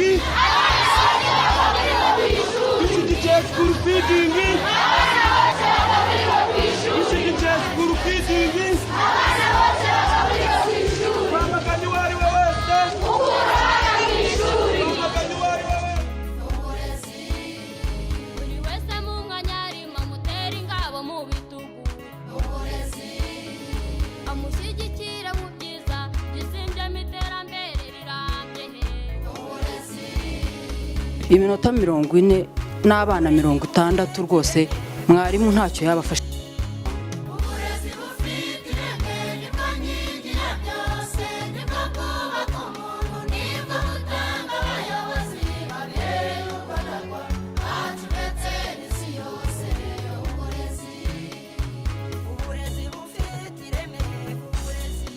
Feeding. Dushyigikiye school feeding. Dushyigikiye school feeding. Twamaganye uwo ari we wese. Twamaganye uwo ari we wese. Buri wese mu mwanya arimo amutera ingabo mu bitugu, amushyigikira mu byiza gisinjemo iterambere rirambye. Iminota 40 n'abana 60 rwose, mwarimu ntacyo yaba afashe. Uburezi bufite ireme nibwo nkingi ya byose, nibwo bwubaka umuntu, nibwo butanga abayobozi babereye u Rwanda rwacu ndetse n'isi yose. Uburezi, uburezi bufite ireme, uburezi,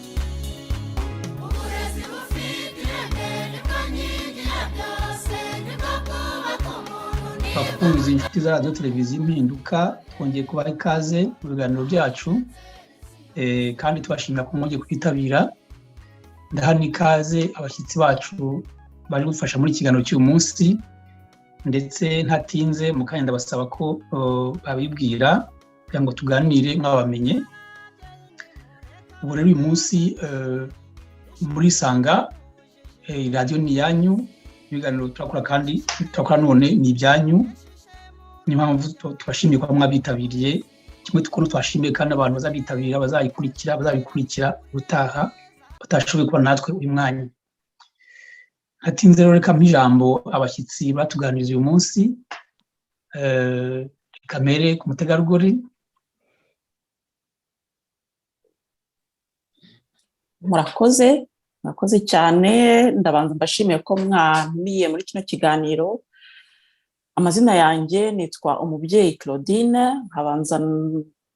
uburezi bufite ireme nibwo nkingi ya byose, nibwo bwubaka umuntu, nibwo Bakunzi, inshuti za Radiyo Televiziyo Impinduka, twongeye kubaha ikaze mu biganiro byacu, kandi tubashimira ko mwongeye kwitabira. Ndaha n'ikaze abashyitsi bacu bari gufasha muri iki kiganiro cy'uyu munsi, ndetse ntatinze mu kanya ndabasaba ko babibwira kugira ngo tuganire mwabamenye. Ubu rero uyu munsi muri Sanga, radiyo ni iyanyu, ibiganiro turakora kandi turakora none ni ibyanyu. Niyo mpamvu tubashimiye kuba mwabitabiriye, kimwe tukuru twashimiye kandi abantu bazabitabira, bazayikurikira, bazabikurikira ubutaha batashoboye kuba natwe uyu mwanya. Ntatinze rero, reka mpe ijambo abashyitsi batuganiriza uyu munsi. Reka mpere ku mutegarugori. Murakoze, murakoze cyane. Ndabanza mbashimiye ko mwantumiye muri kino kiganiro. Amazina yanjye nitwa Umubyeyi Claudine, nkabanza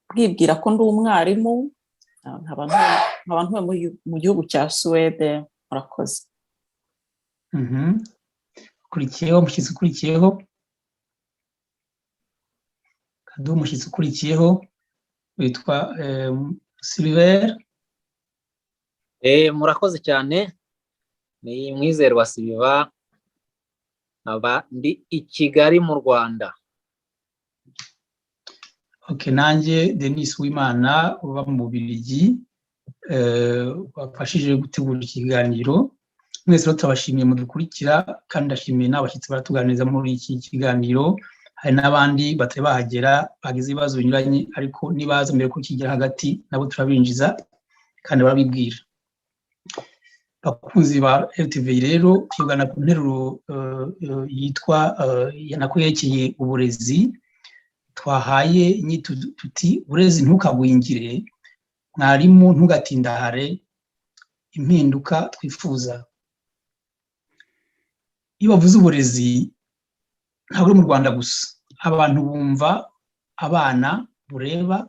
bwibwira ko ndi umwarimu, nkaba ntuye mu gihugu cya Suwede. Murakoze. Ukurikiyeho, umushyitsi ukurikiyeho, kaduha umushyitsi ukurikiyeho witwa Silver. Murakoze cyane. Ni Mwizerwa Siliva, nkaba ndi i Kigali mu Rwanda. Ok, nanjye Denis Uwimana uba mu Bubiligi, wafashije gutegura iki kiganiro. Mwese rero turabashimiye mudukurikira, kandi ndashimiye n'abashyitsi baratuganiriza muri iki kiganiro. Hari n'abandi batari bahagera bagize ibibazo binyuranye, ariko nibaza mbere ko kigera hagati nabo turabinjiza kandi barabibwira. Bakunzi ba RTV rero, tugana ku nteruro yitwa nako yerekeye uburezi, twahaye inyito tuti: "Uburezi ntukagwingire, mwarimu ntugatindahare, impinduka twifuza." Iyo bavuze uburezi, ntabwo ari mu Rwanda gusa, abantu bumva abana bureba,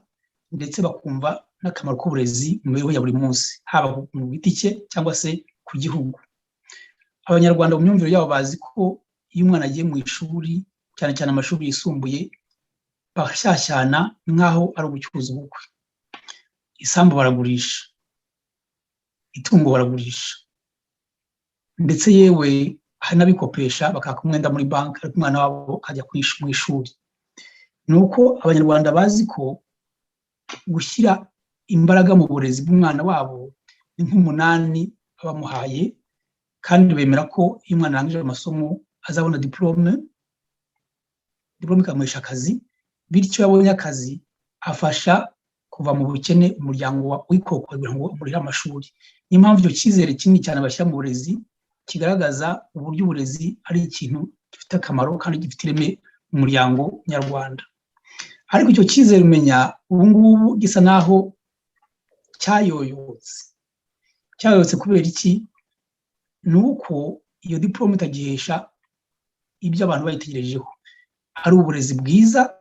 ndetse bakumva n'akamaro k'uburezi mu mibereho ya buri munsi, haba mu giti cye cyangwa se ku gihugu. Abanyarwanda mu myumvire yabo bazi ko iyo umwana agiye mu ishuri, cyane cyane amashuri yisumbuye, bashyashyana nk'aho ari ugucuruza ubukwe. Isambu baragurisha, itungo baragurisha, ndetse yewe hari n'abikopesha bakaka umwenda muri banki, ariko umwana wabo akajya mu ishuri. Ni uko Abanyarwanda bazi ko gushyira imbaraga mu burezi bw'umwana wabo ni nk'umunani bamuhaye, kandi bemera ko iyo umwana arangije amasomo azabona diporome, diporome ikamuhesha akazi, bityo iyo abonye akazi afasha kuva mu bukene umuryango wikoko kugira ngo umurire amashuri. Niyo mpamvu icyo cyizere kinini cyane bashyira mu burezi kigaragaza uburyo uburezi ari ikintu gifite akamaro kandi gifite ireme mu muryango nyarwanda. Ariko icyo cyizere umenya ubu ngubu gisa naho cyayoyotse. Cyayoyotse kubera iki? Ni uko iyo diporome itagihesha ibyo abantu bayitegerejeho, ari uburezi bwiza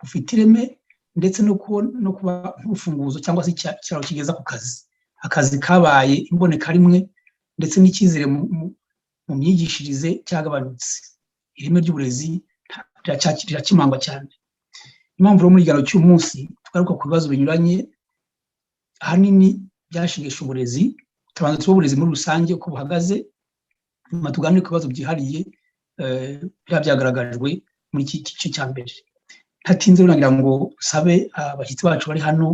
bufite ireme, ndetse no kuba nk'urufunguzo cyangwa se ikiraro kigeza ku kazi. Akazi kabaye imboneka rimwe, ndetse n'icyizere mu myigishirize cyagabanutse. Ireme ry'uburezi rirakimangwa cyane. Impamvu rero muri ikiganiro cy'uyu munsi tugaruka ku bibazo binyuranye ahanini byashigisha uburezi, tubanza tuba uburezi muri rusange uko buhagaze. Nyuma tuganire ku bibazo byihariye biba byagaragajwe muri iki gice cya mbere. Ntatinze, nagira ngo nsabe abashyitsi bacu bari hano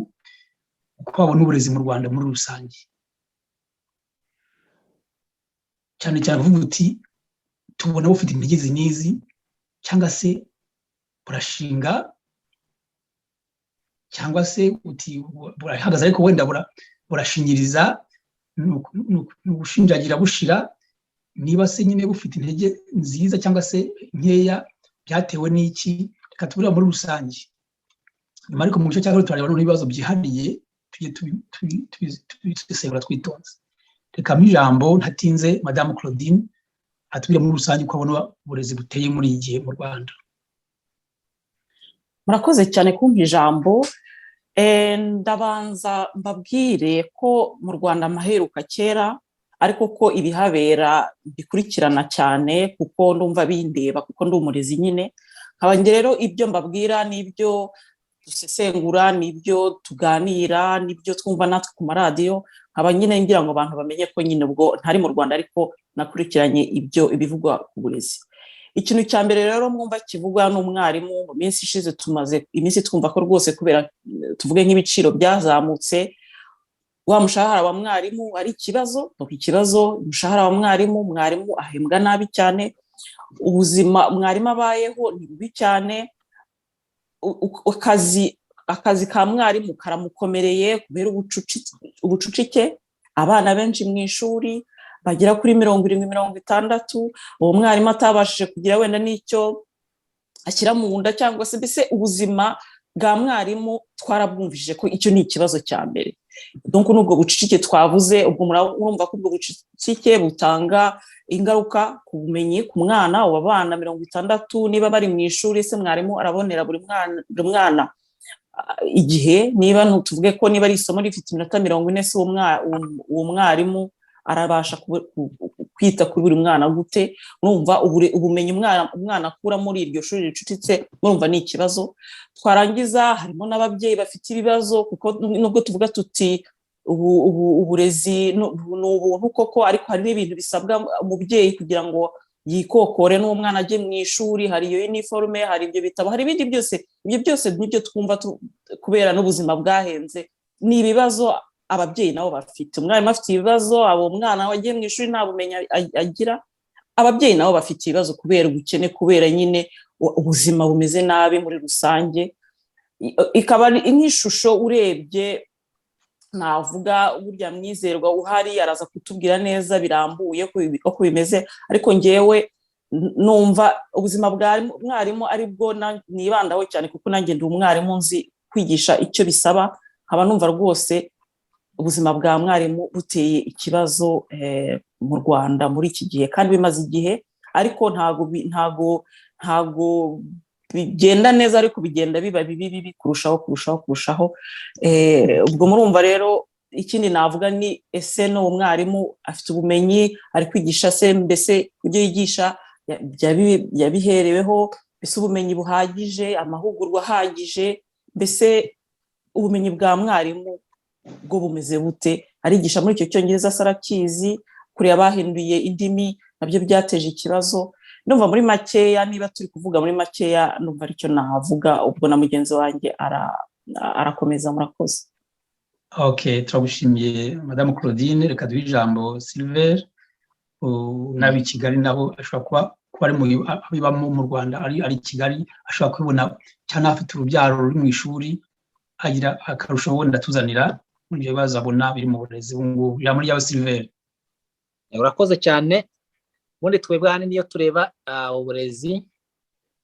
uko babona uburezi mu Rwanda muri rusange, cyane cyane kuvuga uti tubona bufite intege izi n'izi, cyangwa se burashinga, cyangwa se uti burahagaze ariko wenda burashinyiriza, ni ugushinjagira bushira. Niba se nyine bufite intege nziza cyangwa se nkeya, byatewe n'iki? Reka tubureba muri rusange nyuma, ariko mu gice cya kabiri turareba n'ibibazo byihariye, tujye tubisesengura twitonze. Reka mu ijambo ntatinze Madamu Claudine atubwire muri rusange uko abona uburezi buteye muri iyi gihe mu Rwanda. Murakoze cyane kumpa ijambo. Ndabanza mbabwire ko mu Rwanda amaheruka kera, ariko ko ibihabera bikurikirana cyane kuko ndumva bindeba, kuko ndi umurezi nyine. Nkaba njye rero ibyo mbabwira n'ibyo dusesengura n'ibyo tuganira n'ibyo twumva natwe ku maradiyo, nkaba nyine ngira ngo abantu bamenye ko nyine ubwo ntari mu Rwanda ariko nakurikiranye ibyo ibivugwa ku burezi. Ikintu cya mbere rero mwumva kivugwa n'umwarimu, mu minsi ishize tumaze iminsi twumva ko rwose kubera tuvuge nk'ibiciro byazamutse, wa mushahara wa mwarimu ari ikibazo. Ikibazo umushahara wa mwarimu, mwarimu ahembwa nabi cyane, ubuzima mwarimu abayeho ni bubi cyane, akazi ka mwarimu karamukomereye kubera ubucucike, abana benshi mu ishuri bagera kuri 70, 60, uwo mwarimu atabashije kugira wenda n'icyo ashyira mu nda, cyangwa se mbese ubuzima bwa mwarimu twarabwumvise ko icyo ni ikibazo cya mbere. Donc n'ubwo bucucike twavuze, ubwo murumva ko ubwo bucucike butanga ingaruka ku bumenyi ku mwana. Ubu abana 60 niba bari mu ishuri, se mwarimu arabonera buri mwana igihe? Niba tuvuge ko niba ari isomo rifite iminota 40, se uwo mwarimu arabasha kwita kuri buri mwana gute? Urumva ubumenyi umwana akura muri iryo shuri ricucitse, murumva ni ikibazo. Twarangiza harimo n'ababyeyi bafite ibibazo, kuko nubwo tuvuga tuti uburezi ni ubuntu koko, ariko hari n'ibintu bisabwa umubyeyi kugira ngo yikokore n'uwo mwana ajye mu ishuri. Hari iyo uniforme, hari ibyo bitabo, hari ibindi byose. Ibyo byose nibyo twumva kubera n'ubuzima bwahenze, ni ibibazo ababyeyi nabo bafite. Umwarimu afite ibibazo, abo mwana wagiye mu ishuri nta bumenyi agira, ababyeyi nabo bafite ibibazo kubera ubukene, kubera nyine ubuzima bumeze nabi muri rusange. Ikaba nk'ishusho urebye navuga, burya Mwizerwa uhari araza kutubwira neza birambuye uko bimeze, ariko ngewe numva ubuzima bwa mwarimu aribwo nibandaho cyane, kuko nanjye ndi umwarimu, nzi kwigisha icyo bisaba. Nkaba numva rwose ubuzima bwa mwarimu buteye ikibazo mu Rwanda muri iki gihe, kandi bimaze igihe, ariko ntago bigenda neza, ariko bigenda biba bibi bibi kurushaho, kurushaho, kurushaho. Ubwo murumva rero ikindi navuga ni ese n'uwo mwarimu afite ubumenyi ari kwigisha? Se mbese ibyo yigisha yabihereweho? Mbese ubumenyi buhagije, amahugurwa ahagije, mbese ubumenyi bwa mwarimu bwo bumeze bute? Arigisha muri icyo Cyongereza se arakizi? Kureba bahinduye indimi nabyo byateje ikibazo. Ndumva muri makeya, niba turi kuvuga muri makeya, ndumva aricyo navuga, ubwo na mugenzi wanjye arakomeza. Murakoze. Ok, turagushimiye Madamu Claudine. Reka duhe ijambo Silver n'ab'i Kigali, nabo ashobora kuba ari abibamo mu Rwanda, ari i Kigali, ashobora kubibona cyangwa afite urubyaro ruri mu ishuri, agira akarusho wenda atuzanira muri ibyo bibazo abona biri mu burezi ubu ngubu. Ijambo ryawe, Silver. Urakoze cyane. Ubundi twebwe ahanini iyo tureba uburezi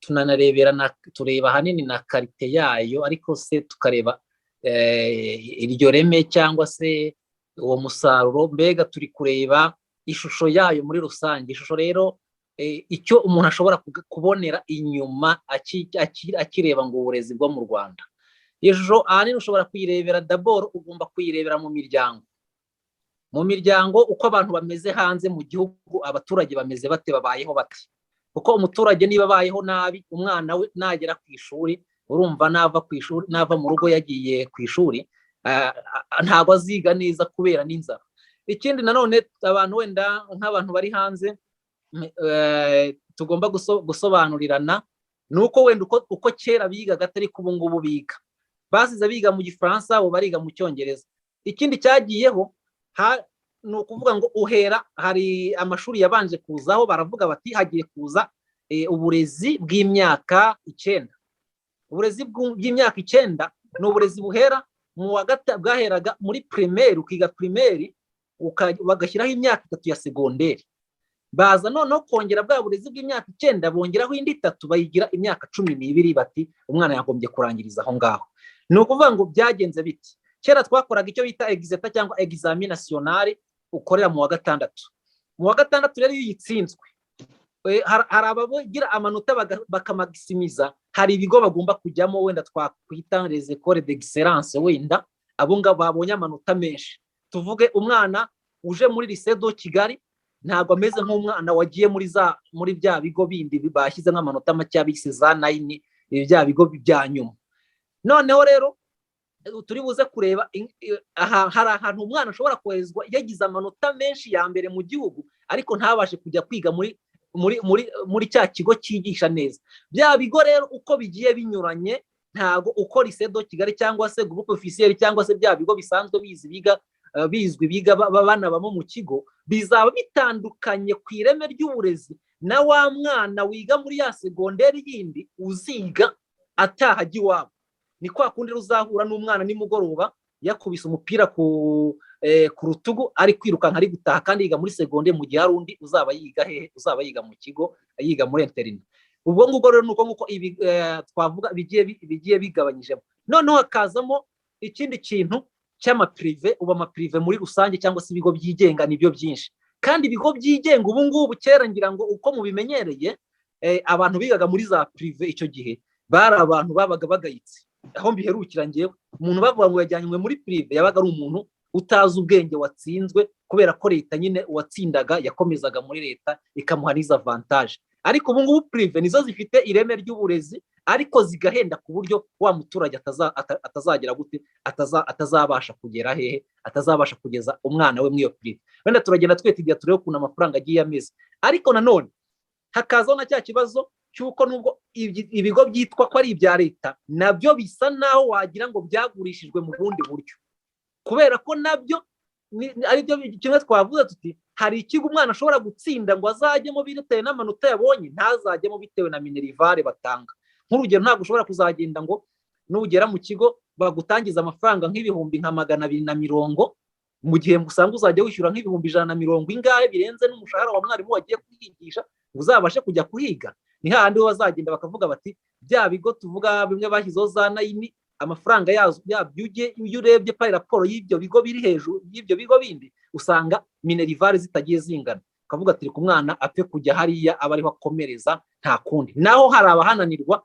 tunanarebera, tureba ahanini na qualité yayo, ariko se tukareba iryo reme cyangwa se uwo musaruro, mbega turi kureba ishusho yayo muri rusange. Ishusho rero, icyo umuntu ashobora kubonera inyuma akireba ngo uburezi bwo mu Rwanda, iyo shusho ahanini ushobora kuyirebera, d'abord ugomba kuyirebera mu miryango, mu miryango uko abantu bameze hanze mu gihugu, abaturage bameze bate, babayeho bate? Kuko umuturage niba abayeho nabi, umwana we nagera ku ishuri, urumva nava ku ishuri, nava mu rugo yagiye ku ishuri, ntabwo aziga neza kubera n'inzara. Ikindi nanone, abantu wenda nk'abantu bari hanze Tugomba gusobanurirana ni uko wenda uko kera bigaga atari ko ubu ngubu biga. Basize biga mu Gifaransa, ubu bariga mu Cyongereza. Ikindi cyagiyeho ni ukuvuga ngo uhera hari amashuri yabanje kuzaho, baravuga bati hagiye kuza uburezi bw'imyaka 9. Uburezi bw'imyaka 9 ni uburezi buhera mu wa bwaheraga muri primaire, ukiga primaire, bagashyiraho imyaka 3 ya segonderi. Baza noneho kongera bwa burezi bw'imyaka 9, bongeraho indi 3, bayigira imyaka 12, bati umwana yagombye kurangiriza aho ngaho. Ni ukuvuga ngo byagenze biti: kera twakoraga icyo bita exeta cyangwa examen national, ukorera mu wa gatandatu. Mu wa gatandatu rero, iyo uyitsinzwe, hari abagira amanota bakamagisimiza, hari ibigo bagomba kujyamo, wenda twakwita les écoles d'excellence, wenda abo ngabo babonye amanota menshi. Tuvuge umwana uje muri Lycée de Kigali ntabwo ameze nk'umwana wagiye muri bya bigo bindi bashyizemo amanota make, bise za nine, bya bigo bya nyuma. Noneho rero turi buze kureba aha, hari ahantu umwana ashobora koherezwa yagize amanota menshi ya mbere mu gihugu, ariko ntabashe kujya kwiga muri cya kigo cyigisha neza. Bya bigo rero uko bigiye binyuranye, ntago uko Lycée de Kigali cyangwa se Groupe Officiel cyangwa se bya bigo bisanzwe bizi biga bizwi biga banabamo mu kigo, bizaba bitandukanye ku ireme ry'uburezi na wa mwana wiga muri ya segonderi yindi uziga ataha ajya iwabo. Ni kwa kundi uzahura n'umwana nimugoroba yakubise umupira ku rutugu, ari kwirukanka, ari gutaha, kandi yiga muri segonderi, mu gihe hari undi uzaba yiga hehe? Uzaba yiga mu kigo, yiga muri internat. Ubwo ngubwo rero ni uko nguko ibi twavuga bigiye bigabanyijemo. Noneho hakazamo ikindi kintu cy'amaprivé. Ubu amaprivé muri rusange cyangwa se ibigo byigenga nibyo byinshi. Kandi ibigo byigenga ubu ngubu, kera ngira ngo uko mubimenyereye, abantu bigaga muri za privé icyo gihe bari abantu babaga bagayitse. Aho mbiherukira ngewe, umuntu bavuga ngo yajyanywe muri privé yabaga ari umuntu utazi ubwenge watsinzwe, kubera ko leta nyine uwatsindaga yakomezaga muri leta ikamuha n'izo avantage. Ariko ubu ngubu privé nizo zifite ireme ry'uburezi, ariko zigahenda ku buryo wa muturage atazagera gute, atazabasha kugera hehe, atazabasha kugeza umwana we muri iyo privé. Wenda turagenda twetigira turebe ukuntu amafaranga agiye ameze. Ariko nanone hakazaho na cya kibazo cy'uko nubwo ibigo byitwa ko ari ibya leta, nabyo bisa naho wagira ngo byagurishijwe mu bundi buryo, kubera ko nabyo aribyo kimwe twavuze tuti hari ikigo umwana ashobora gutsinda ngo azajyemo bitewe n'amanota yabonye, ntazajyemo bitewe na minerval batanga. Nk'urugero, ntabwo ushobora kuzagenda ngo nugera mu kigo bagutangiza amafaranga nk'ibihumbi nka 220, mu gihe usanga uzajya wishyura nk'ibihumbi ijana na mirongo ingahe, birenze n'umushahara wa mwarimu wagiye kuhigisha, ngo uzabashe kujya kuhiga. Ni hahandi bazagenda bakavuga bati bya bigo tuvuga bimwe bashyizeho za nine, amafaranga yabyo iyo urebye par rapport y'ibyo bigo biri hejuru y'ibyo bigo bindi, usanga minerval zitagiye zingana, ukavuga ati reka umwana apfe kujya hariya aba ariho akomereza, nta kundi. Naho hari abahananirwa,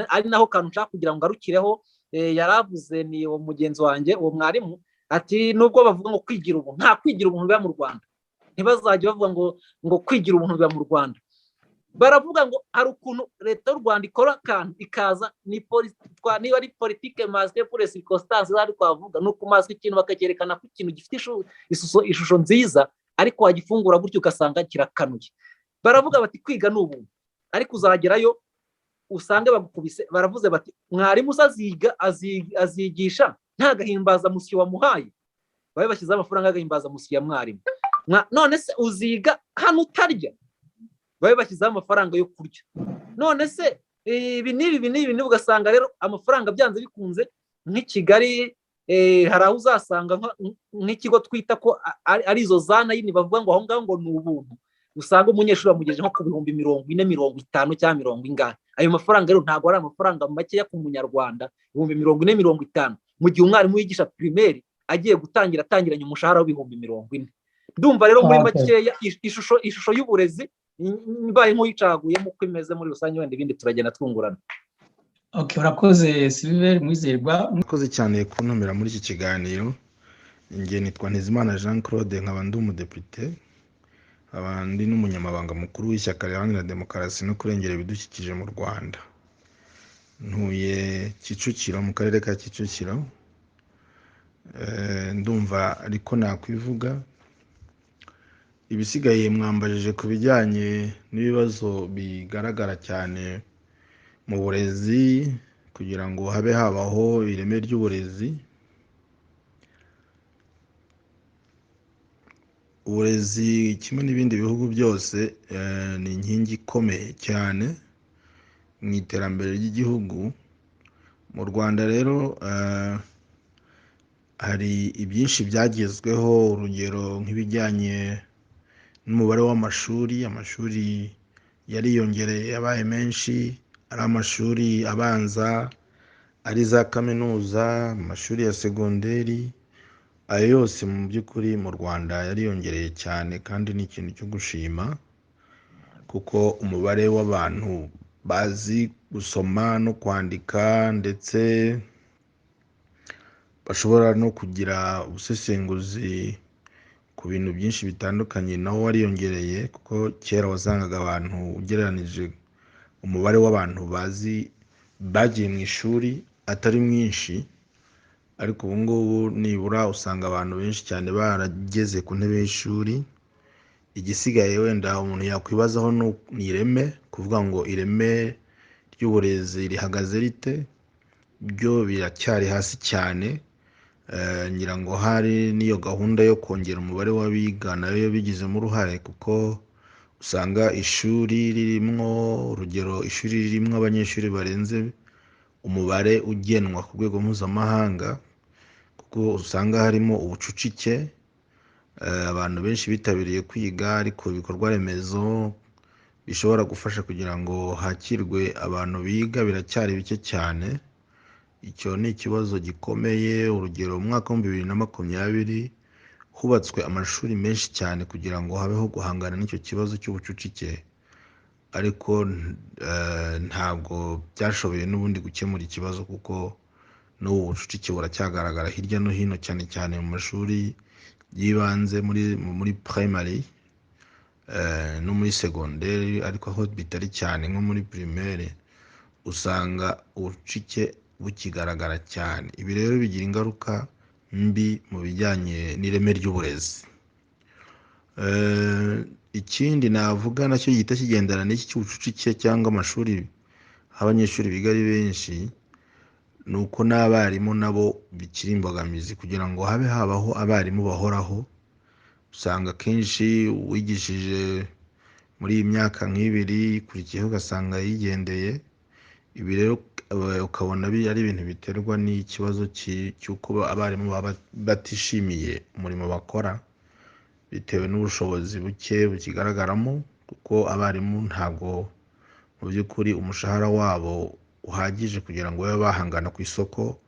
ari naho kantu nshaka kugira ngo ngarukireho. Yaravuze, ni uwo mugenzi wanjye, uwo mwarimu, ati nubwo bavuga ngo kwigira ubuntu, nta kwigira ubuntu biba mu Rwanda. Ntibazajya bavuga ngo kwigira ubuntu biba mu Rwanda. Baravuga ngo hari ukuntu leta y'u Rwanda ikora akantu ikaza, niba ari politique masquée pour circonstances zari twavuga, ni ukumasika ikintu bakacyerekana ko ikintu gifite ishusho nziza, ariko wagifungura gutyo ugasanga kirakanuye. Baravuga bati kwiga ni ubuntu, ariko uzagerayo usange bagukubise. Baravuze bati mwarimu aziga azigisha nta gahimbazamusyi wamuhaye, babe bashyizeho amafaranga y'agahimbazamusyi ya mwarimu. None se uziga hano utarya? Babe bashyizeho amafaranga yo kurya. None se ibi n'ibi, ibi n'ibi n'ibi? Ugasanga rero amafaranga byanze bikunze, nk'i Kigali hari aho uzasanga nk'ikigo twita ko ari izo za nine, bavuga ngo aho ngaho ngo ni ubuntu, usanga umunyeshuri bamugejeje nko ku bihumbi 40, 50 cyangwa mirongo ingahe. Ayo mafaranga rero ntabwo ari amafaranga makeya ku munyarwanda, ibihumbi 40, 50, mu gihe umwarimu wigisha primaire agiye gutangira atangiranye umushahara w'ibihumbi 40. Ndumva rero muri makeya ishusho y'uburezi mbaye nk'uyicaguyemo uko imeze muri rusange, wenda ibindi turagenda twungurana. Ok, urakoze Silver Mwizerwa. Murakoze cyane kuntumira muri iki kiganiro. Njye nitwa Ntezimana Jean Claude, nkaba ndi umudepite, nkaba ndi n'umunyamabanga mukuru w'ishyaka riharanira demokarasi no kurengera ibidukikije mu Rwanda. Ntuye Kicukiro, mu karere ka Kicukiro. Ndumva ariko nakwivuga. Ibisigaye mwambajije ku bijyanye n'ibibazo bigaragara cyane mu burezi kugira ngo habe habaho ireme ry'uburezi. Uburezi kimwe n'ibindi bihugu byose ni inkingi ikomeye cyane mu iterambere ry'igihugu. Mu Rwanda rero hari ibyinshi byagezweho, urugero nk'ibijyanye n'umubare w'amashuri. Amashuri yariyongereye, yabaye menshi, ari amashuri abanza, ari za kaminuza, amashuri ya segonderi, ayo yose mu by'ukuri mu Rwanda yariyongereye cyane, kandi ni ikintu cyo gushima kuko umubare w'abantu bazi gusoma no kwandika ndetse bashobora no kugira ubusesenguzi ku bintu byinshi bitandukanye nawo wariyongereye, kuko kera wasangaga abantu ugereranije umubare w'abantu bazi bagiye mu ishuri atari mwinshi, ariko ubu ngubu nibura usanga abantu benshi cyane barageze ku ntebe y'ishuri. Igisigaye wenda umuntu yakwibazaho ni ireme, kuvuga ngo ireme ry'uburezi rihagaze rite, byo biracyari hasi cyane. Ngira ngo hari n'iyo gahunda yo kongera umubare w'abiga nayo yabigizemo uruhare, kuko usanga ishuri ririmo, urugero ishuri ririmo abanyeshuri barenze umubare ugenwa ku rwego mpuzamahanga, kuko usanga harimo ubucucike, abantu benshi bitabiriye kwiga, ariko ibikorwa remezo bishobora gufasha kugira ngo hakirwe abantu biga biracyari bike cyane. Icyo ni ikibazo gikomeye. Urugero mu mwaka wa 2020 hubatswe amashuri menshi cyane kugira ngo habeho guhangana n'icyo kibazo cy'ubucucike, ariko ntabwo byashoboye n'ubundi gukemura ikibazo, kuko n'ubu bucucike buracyagaragara hirya no hino, cyane cyane mu mashuri y'ibanze, muri primary no muri segonderi, ariko aho bitari cyane nko muri primaire usanga ubucucike bukigaragara cyane. Ibi rero bigira ingaruka mbi mu bijyanye n'ireme ry'uburezi. Ikindi navuga nacyo gihita kigendana n'iki cy'ubucucike cyangwa amashuri aho abanyeshuri biga ari benshi, ni uko n'abarimu nabo bikiri imbogamizi kugira ngo habe habaho abarimu bahoraho. Usanga akenshi uwigishije muri iyi myaka nk'ibiri ikurikiyeho ugasanga yigendeye. Ibi rero ukabona ari ibintu biterwa n'ikibazo cy'uko abarimu baba batishimiye umurimo bakora, bitewe n'ubushobozi buke bukigaragaramo, kuko abarimu ntabwo mu by'ukuri umushahara wabo uhagije kugira ngo babe bahangana ku isoko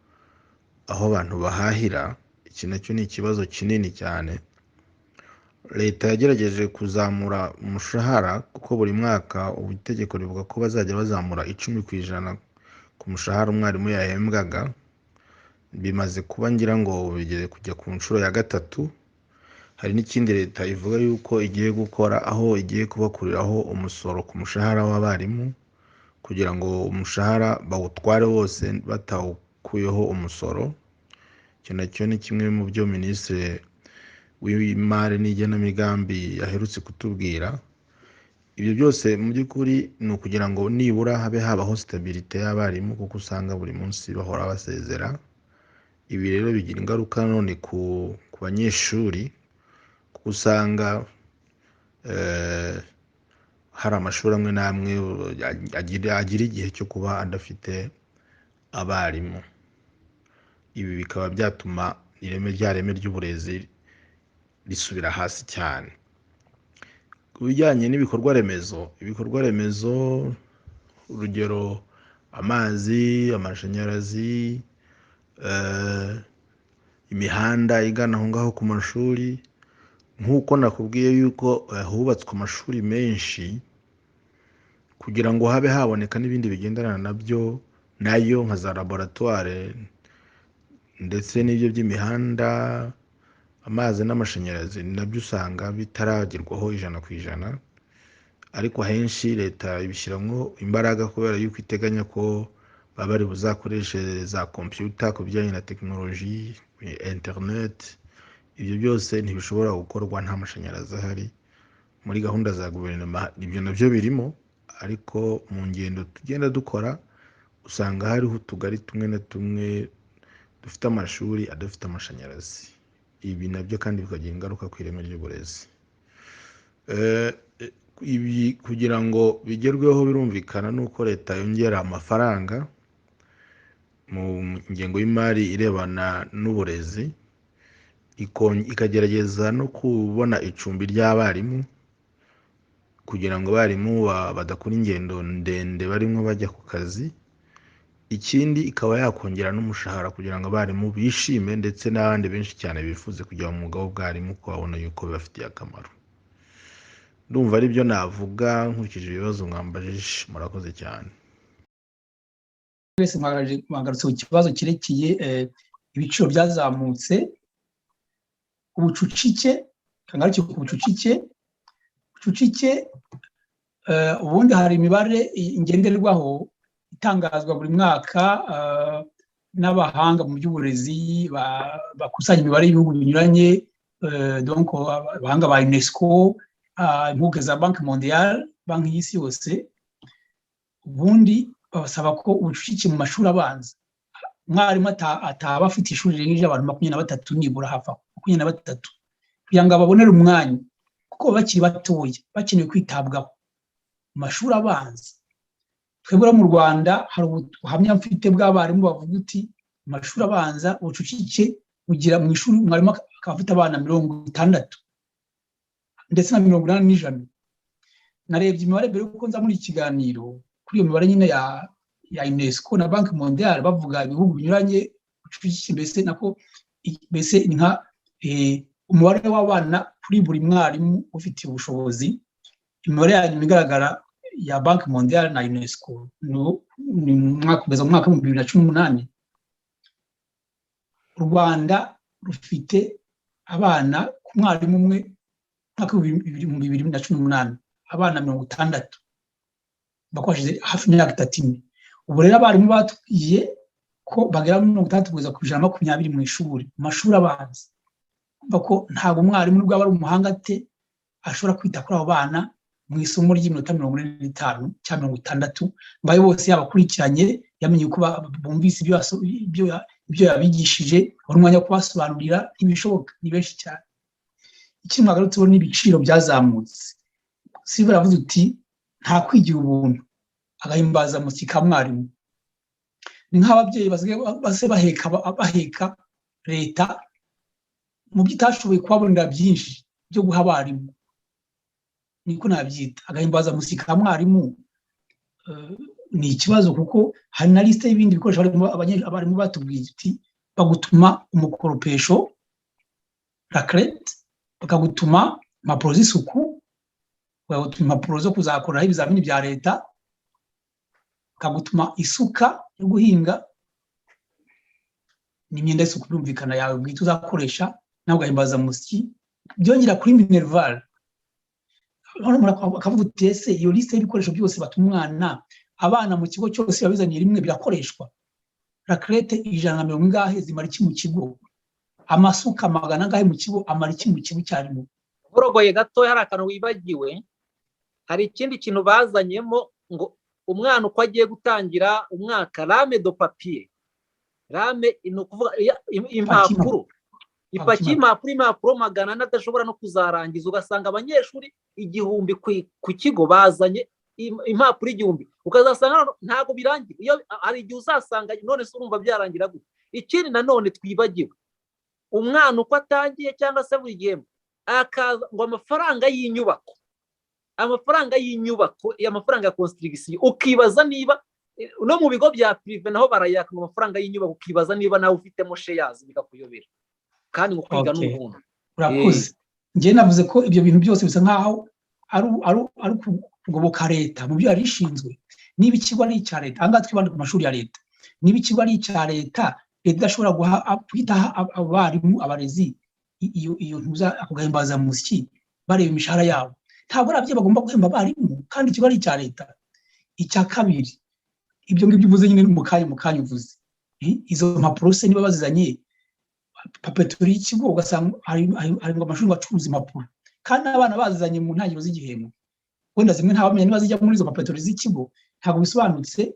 aho abantu bahahira. Iki nacyo ni ikibazo kinini cyane. Leta yagerageje kuzamura umushahara, kuko buri mwaka ubu itegeko rivuga ko bazajya bazamura 10% ku mushahara umwarimu yahembwaga. Bimaze kuba ngira ngo bigeze kujya ku nshuro ya gatatu. Hari n'ikindi leta ivuga yuko igiye gukora, aho igiye kubakuriraho umusoro ku mushahara w'abarimu, kugira ngo umushahara bawutware wose batawukuyeho umusoro. Icyo nacyo ni kimwe mu byo minisitiri w'imari n'igenamigambi aherutse kutubwira. Ibyo byose mu by'ukuri ni ukugira ngo nibura habe habaho sitabirite y'abarimu, kuko usanga buri munsi bahora basezera. Ibi rero bigira ingaruka none ku banyeshuri, kuko usanga hari amashuri amwe n'amwe agira igihe cyo kuba adafite abarimu. Ibi bikaba byatuma ireme rya reme ry'uburezi risubira hasi cyane. Ku bijyanye n'ibikorwa remezo, ibikorwa remezo urugero amazi, amashanyarazi, imihanda igana aho ngaho ku mashuri, nk'uko nakubwiye yuko hubatswe amashuri menshi kugira ngo habe haboneka n'ibindi bigendana nabyo, nayo nka za laboratware ndetse n'ibyo by'imihanda, amazi n'amashanyarazi, nabyo usanga bitaragerwaho 100%, ariko ahenshi leta ibishyiramo imbaraga kubera yuko iteganya ko baba bari buzakoreshe za kompiyuta ku bijyanye na tekinoloji, interineti. Ibyo byose ntibishobora gukorwa nta mashanyarazi ahari. Muri gahunda za guverinoma ibyo nabyo birimo, ariko mu ngendo tugenda dukora usanga hariho utugari tumwe na tumwe dufite amashuri adafite amashanyarazi. Ibi nabyo kandi bikagira ingaruka ku ireme ry'uburezi. Ibi kugira ngo bigerweho birumvikana nuko leta yongera amafaranga mu ngengo y'imari irebana n'uburezi, ikagerageza no kubona icumbi ry'abarimu kugira ngo abarimu badakora ingendo ndende barimo bajya ku kazi. Ikindi, ikaba yakongera n'umushahara kugira ngo abarimu bishime, ndetse n'abandi benshi cyane bifuze kujya mu mwuga w'ubwarimu kuko babona yuko bibafitiye akamaro. Ndumva ari byo navuga nkurikije ibibazo mwambajije. Murakoze cyane. Mwese mwagarutse ku kibazo cyerekeye ibiciro byazamutse, ubucucike. Kangaruke ku bucucike. Ubucucike, ubundi hari imibare ngenderwaho itangazwa buri mwaka n'abahanga mu by'uburezi bakusanya imibare y'ibihugu binyuranye, donc abahanga ba UNESCO, impuguke za Banque mondiale, Banki y'Isi Yose. Ubundi babasaba ko ubucucike mu mashuri abanza, umwarimu ataba afite ishuri rirengeje abantu 23 nibura, hafi aho 23, kugira ngo ababonere umwanya, kuko baba bakiri batoya, bakeneye kwitabwaho mu mashuri abanza. Twebwe mu Rwanda hari ubuhamya mfite bw'abarimu bavuga uti mu mashuri abanza ubucucike bugira mu ishuri umwarimu akaba afite abana 60 ndetse na 80 n'100. Narebye imibare mbere yuko nza muri iki kiganiro, kuri iyo mibare nyine ya UNESCO na Banque mondiale, bavuga ibihugu binyuranye, ubucucike mbese nako mbese ni nka umubare w'abana kuri buri mwarimu ufitiye ubushobozi. Imibare ya nyuma igaragara ya Banque mondiale na UNESCO ni mu mwaka, kugeza mu mwaka w'2018, u Rwanda rufite abana ku mwarimu umwe, mwaka w'2018, abana 60. Bakoresheje hafi imyaka 3, 4. Ubu rero abarimu batubwiye ko bagera muri 60 kugeza ku 120 mu ishuri, mu mashuri abanza. Kumva ko ntabwo umwarimu, nubwo aba ari umuhanga ate, ashobora kwita kuri abo bana mu isomo ry'iminota 45 cyangwa 60 ngo abe bose yabakurikiranye, yamenye uko bumvise ibyo yabigishije, abona umwanya wo kubasobanurira. Ntibishoboka, ni benshi cyane. Ikindi mwagarutseho n'ibiciro byazamutse. Siba aravuze uti nta kwigira ubuntu, agahimbazamusyi ka mwarimu. Ni nk'ababyeyi basigaye base baheka leta mu byo itashoboye kubabonera byinshi byo guha abarimu, niko nabyita. Agahimbazamusyi ka mwarimu ni ikibazo, kuko hari na liste y'ibindi bikoresho abarimu batubwiye uti bagutuma umukoropesho, raclette, bakagutuma impapuro z'isuku, bakagutuma impapuro zo kuzakoreraho ibizamini bya leta, bakagutuma isuka yo guhinga n'imyenda y'isuku, birumvikana yawe bwite uzakoresha nawe, ugahimbazamusyi byongera kuri minerval. Bakavuga uti ese iyo liste y'ibikoresho byose batuma umwana, abana mu kigo cyose babizaniye rimwe, birakoreshwa? Raclette ijana na mirongo ingahe zimara iki mu kigo? Amasuka magana angahe mu kigo amara iki mu kigo icyarimwe? Urogoye gato, hari akantu wibagiwe. Hari ikindi kintu bazanyemo ngo umwana uko agiye gutangira umwaka, rame de papier, rame ni ukuvuga impapuro, ipaki y'impapuro, impapuro 400 adashobora no kuzarangiza. Ugasanga abanyeshuri 1000 ku kigo bazanye impapuro 1000, ukazasanga ntabwo birangira. Iyo hari igihe uzasanga none se urumva byarangira gute? Ikindi nanone twibagiwe, umwana uko atangiye cyangwa se buri gihembwe akaza ngo amafaranga y'inyubako, amafaranga y'inyubako, amafaranga ya construction. Ukibaza niba no mu bigo bya privé naho barayaka ngo amafaranga y'inyubako, ukibaza niba nawe ufitemo shares, bikakuyobera, kandi ngo kwiga ni ubuntu. Urakoze. Njye navuze ko ibyo bintu byose bisa nkaho ari kugoboka leta mu byo yari ishinzwe. Niba ikigo ari icya leta, ahangaha twibanda ku mashuri ya leta, niba ikigo ari icya leta, leta idashobora guhita abarimu, abarezi iyo ntuza ako gahimbazamusyi, bareba imishahara yabo, ntabwo ari ababyeyi bagomba guhemba abarimu kandi ikigo ari icya leta. Icya kabiri, ibyo ngibyo uvuze nyine mu kanya uvuze izo mpapuro se, niba bazizanye, papeterie y'ikigo, ugasanga hari ngo amashuri acuruza impapuro. Kandi abana bazanye mu ntangiriro z'igihembwe, wenda zimwe ntawamenya niba zijya muri izo papeterie z'ikigo, ntabwo bisobanutse.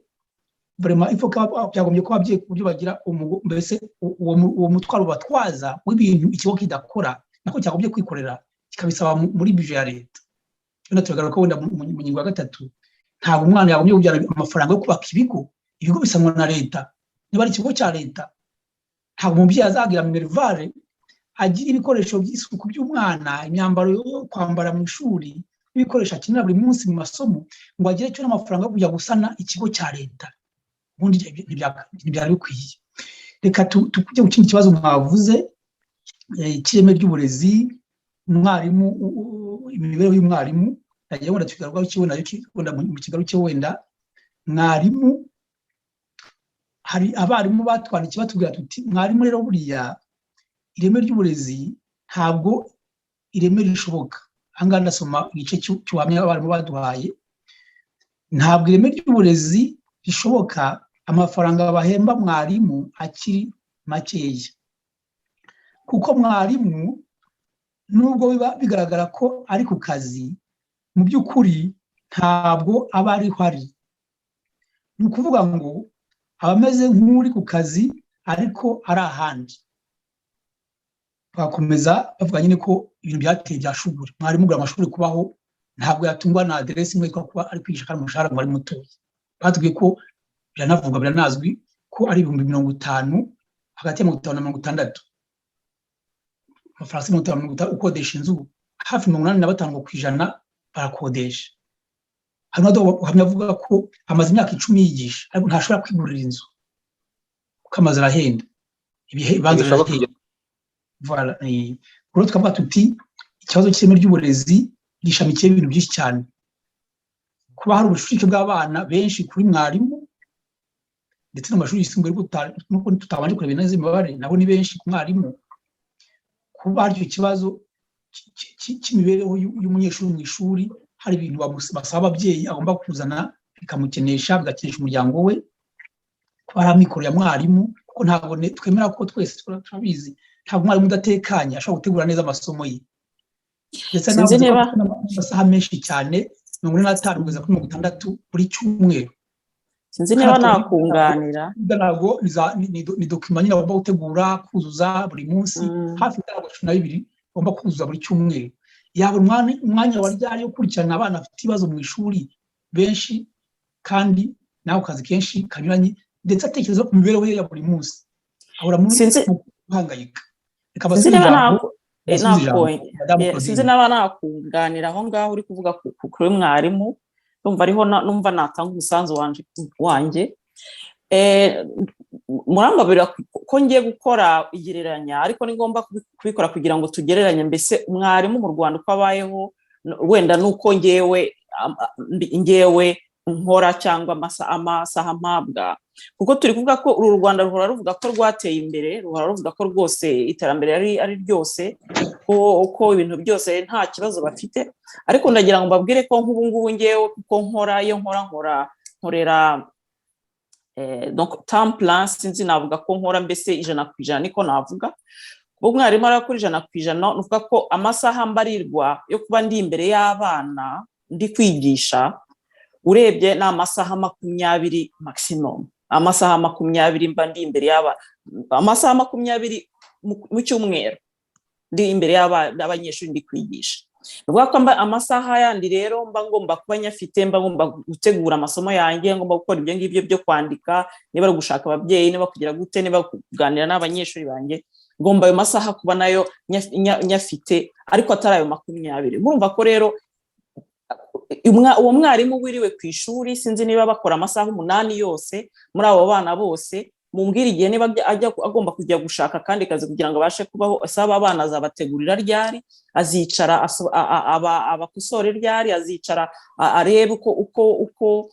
Vraiment, il faut ko byagombye ko ababyeyi ku buryo bagira mbese uwo mutwaro batwaza w'ibintu ikigo kidakora, nako cyagombye kwikorera, kikabisaba muri budget ya leta. Wenda turagaruka wenda mu ngingo ya gatatu. Ntabwo umwana yagombye kujyana amafaranga yo kubaka ibigo. Ibigo bisanwa na leta. Niba ari ikigo cya leta, ntabwo umubyeyi azagira minerval, agira ibikoresho by'isuku by'umwana, imyambaro yo kwambara mu ishuri n'ibikoresho akenera buri munsi mu masomo, ngo agire cyo n'amafaranga yo kujya gusana ikigo cya leta. Ubundi ntibyari bikwiye. Reka tujye ku kindi kibazo mwavuze cy'ireme ry'uburezi, umwarimu, imibereho y'umwarimu. Nagira wenda tugarukaho kimwe nayo, wenda mu kigaruke. Wenda mwarimu, hari abarimu batwandikiye batubwira tuti: "Mwarimu rero, buriya ireme ry'uburezi, ntabwo ireme rishoboka." Aha ngaha ndasoma igice cy'ubuhamya abarimu baduhaye. Ntabwo ireme ry'uburezi rishoboka amafaranga bahemba mwarimu akiri makeya, kuko mwarimu, nubwo biba bigaragara ko ari ku kazi, mu by'ukuri ntabwo aba ariho ari. Ni ukuvuga ngo aba ameze nk'uri ku kazi ariko ari ahandi. Bakomeza bavuga nyine ko ibintu byateye byashugura mwarimu ugura amashuri kubaho, ntabwo yatungwa na aderesi imwe yitwa kuba ari kwigisha, kandi umushahara ngo ari mutoya. Batubwiye ko biranavugwa, biranazwi ko ari 50,000, hagati ya 50 na 60 amafaranga. 50 na 60, ukodesha inzu, hafi 85% barakodesha. Hari n'ubuhamya avuga ko amaze imyaka 10 yigisha, ariko ntashobora kwigurira inzu kuko amazu arahenda, ibibanza birahenda. Voilà. Rero tukavuga tuti ikibazo cy'ireme ry'uburezi gishamikiyeho ibintu byinshi cyane: kuba hari ubucucike bw'abana benshi kuri mwarimu, ndetse no mu mashuri yisumbuye, nuko tutabanje kureba neza imibare, nabo ni benshi ku mwarimu; kuba hari icyo kibazo cy'imibereho y'umunyeshuri mu ishuri, hari ibintu basaba ababyeyi agomba kuzana, bikamukenesha, bigakenesha umuryango we; kuba hari amikoro ya mwarimu, kuko ntabwo twemera ko twese turabizi, ntabwo umwarimu udatekanye ashobora gutegura neza amasomo ye. Ndetse n'amasaha menshi cyane, 45 kugeza kuri 60 buri cyumweru. Sinzi niba nakunganira. Ntabwo ni document nyine bagomba gutegura, kuzuza buri munsi, hafi ibitabo 12 bagomba kuzuza buri cyumweru. Yabona umwanya wa ryari wo gukurikirana abana bafite ibibazo mu ishuri benshi, kandi nawe kazi kenshi kanyuranye, ndetse atekereza ku mibereho ye ya buri munsi, ahora muri guhangayika? Sinzi niba nakunganira aho ngaho uri kuvuga kuri mwarimu. Numva ariho numva natanga umusanzu wanjye. Murambabira ko ngiye gukora igereranya, ariko ni ngombwa kubikora kugira ngo tugereranye mbese umwarimu mu Rwanda uko abayeho, wenda nuko ngewe nkora cyangwa amasaha mpabwa, kuko turi kuvuga ko uru Rwanda ruhora ruvuga ko rwateye imbere, ruhora ruvuga ko rwose iterambere ari ryose, ko ibintu byose nta kibazo bafite. Ariko ndagira ngo mbabwire ko nk'ubu ngubu ngewe kuko nkora, iyo nkora nkorera temps plein. Sinzi, navuga ko nkora mbese 100%, niko navuga. Kuba umwarimu arakora 100%, ni ukuvuga ko amasaha mbarirwa yo kuba ndi imbere y'abana ndi kwigisha, urebye ni amasaha 20 maximum, amasaha 20 mba ndi imbere y'abana, amasaha 20 mu cyumweru ndi imbere y'abanyeshuri ndi kwigisha. Ni ukuvuga ko amasaha yandi rero mba ngomba kuba nyafite, mba ngomba gutegura amasomo yanjye, ngomba gukora ibyo ngibyo byo kwandika, niba ari ugushaka ababyeyi, niba kugira gute, niba kuganira n'abanyeshuri banjye, ngomba ayo masaha kuba nayo nyafite, ariko atari ayo 20. Murumva ko rero uwo mwarimu wiriwe ku ishuri, sinzi niba bakora amasaha 8 yose muri abo bana bose, mumbwire igihe niba ajya agomba kujya gushaka akandi kazi kugira ngo abashe kubaho. Asaba abana, azabategurira ryari? Azicara abakosore ryari? Azicara arebe uko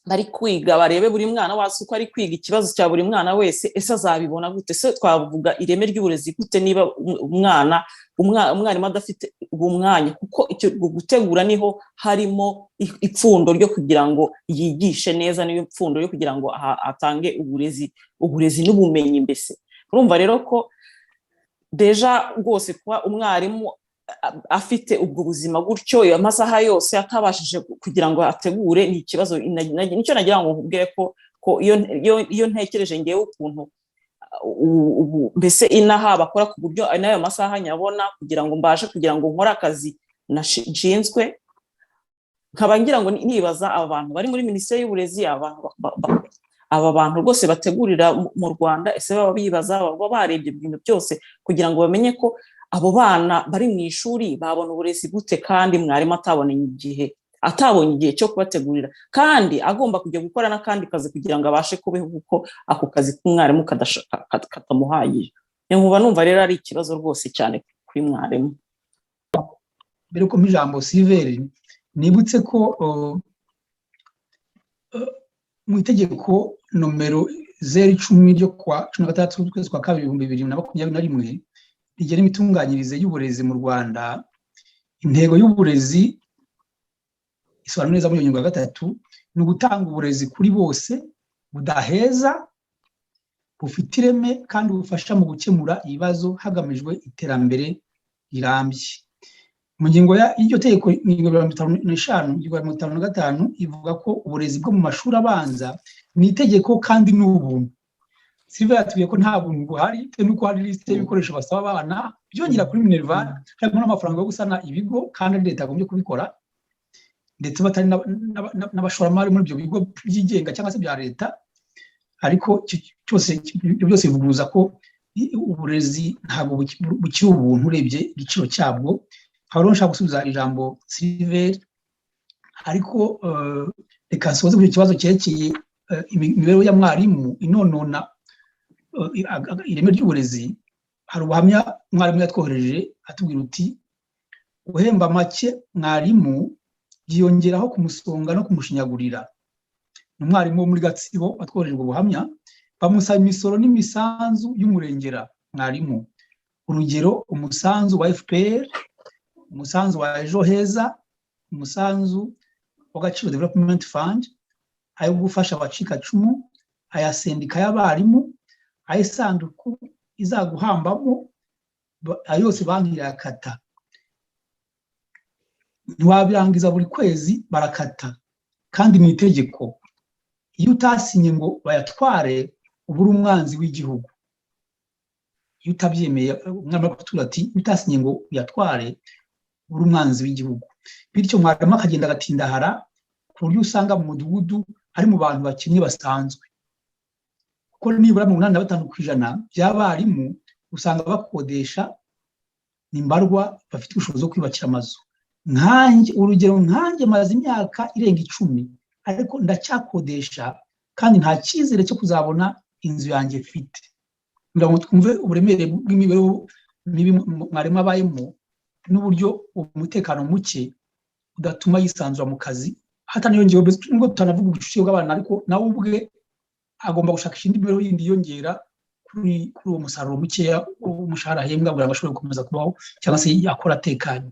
bari kwiga, barebe buri mwana wese uko ari kwiga, ikibazo cya buri mwana wese, ese azabibona gute? Ese twavuga ireme ry'uburezi gute niba umwana umwarimu adafite uwo mwanya? Kuko icyo gutegura niho harimo ipfundo ryo kugira ngo yigishe neza, niyo pfundo ryo kugira ngo atange uburezi n'ubumenyi mbese. Urumva rero ko déjà rwose kuba umwarimu Afite ubwo buzima gutyo, ayo masaha yose atabashije kugira ngo ategure, ni ikibazo. Nicyo nagira ngo nkubwire ko iyo ntekereje ngewe ukuntu ubu mbese inaha bakora, ku buryo n'ayo masaha nyabona kugira ngo mbashe kugira ngo nkore akazi nshinzwe, nkaba ngira ngo nibaza aba bantu bari muri Minisiteri y'Uburezi, aba bantu rwose bategurira mu Rwanda, ese baba bibaza, baba barebye ibintu byose kugira ngo bamenye ko abo bana bari mu ishuri babona uburezi gute, kandi mwarimu atabonye igihe cyo kubategurira, kandi agomba kujya gukora n'akandi kazi kugira ngo abashe kubeho, kuko ako kazi k'umwarimu katamuhagije? Nkuba numva rero ari ikibazo rwose cyane kuri mwarimu. Mbere ko ijambo Silveri, nibutse ko mu itegeko nomero 010 ryo kuwa 16 z'ukwezi kwa kabiri 2021 rigena imitunganyirize y'uburezi mu Rwanda, intego y'uburezi isobanura neza muri iyo ngingo ya gatatu, ni ugutanga uburezi kuri bose, budaheza, bufite ireme kandi bufasha mu gukemura ibibazo hagamijwe iterambere rirambye. Mu ngingo y'iryo tegeko, ingingo 55, ingingo ya 55 ivuga ko uburezi bwo mu mashuri abanza ni itegeko kandi ni ubuntu. Silva yatubwiye ko nta buntu buhari, bitewe n'uko hari lisite y'ibikoresho basaba abana byongera kuri minerval, harimo n'amafaranga yo gusana ibigo, kandi ari leta yagombye kubikora, ndetse batari n'abashoramari muri ibyo bigo byigenga cyangwa se bya leta. Ariko cyose, ibyo byose bivuguruza ko uburezi ntabwo bukiri ubuntu urebye igiciro cyabwo. Nkaba rero nshaka gusubiza ijambo Silver, ariko reka nsoze kuri icyo kibazo cyerekeye imibereho ya mwarimu inonona ireme ry'uburezi. Hari ubuhamya mwarimu yatwohereje atubwira uti: "Guhemba make mwarimu byiyongeraho kumusonga no kumushinyagurira." Ni umwarimu wo muri Gatsibo watwohereje ubwo buhamya. Bamusaba imisoro n'imisanzu y'umurengera mwarimu, urugero umusanzu wa FPR, umusanzu wa Ejo Heza, umusanzu w'Agaciro Development Fund, ayo gufasha abacikacumu, aya sendika y'abarimu, ay'isanduku izaguhambamo, ayo yose banki irakata. Ntiwabirangiza, buri kwezi barakata, kandi mu itegeko iyo utasinye ngo bayatware uba uri umwanzi w'igihugu. Iyo utabyemeye, umwana w'abaturage ati: "Iyo utasinye ngo uyatware uba uri umwanzi w'igihugu." Bityo mwarimu akagenda agatindahara, ku buryo usanga mu mudugudu ari mu bantu bakennye basanzwe, kuko nibura 85% by'abarimu usanga bakodesha, ni mbarwa bafite ubushobozi bwo kwiyubakira amazu. Nkanjye, urugero, nkanjye maze imyaka irenga 10 ariko ndacyakodesha, kandi nta cyizere cyo kuzabona inzu yanjye mfite. Kugira ngo twumve uburemere bw'imibereho mibi mwarimu abayemo n'uburyo umutekano muke udatuma yisanzura mu kazi, hataniyongeyeho, nubwo tutanavuga ubucucike bw'abana, ariko nawe ubwe agomba gushakisha indi mibereho yindi yiyongera kuri uwo musaruro mukeya w'umushahara ahembwa, kugira ngo ashobore gukomeza kubaho cyangwa se yakora atekanye.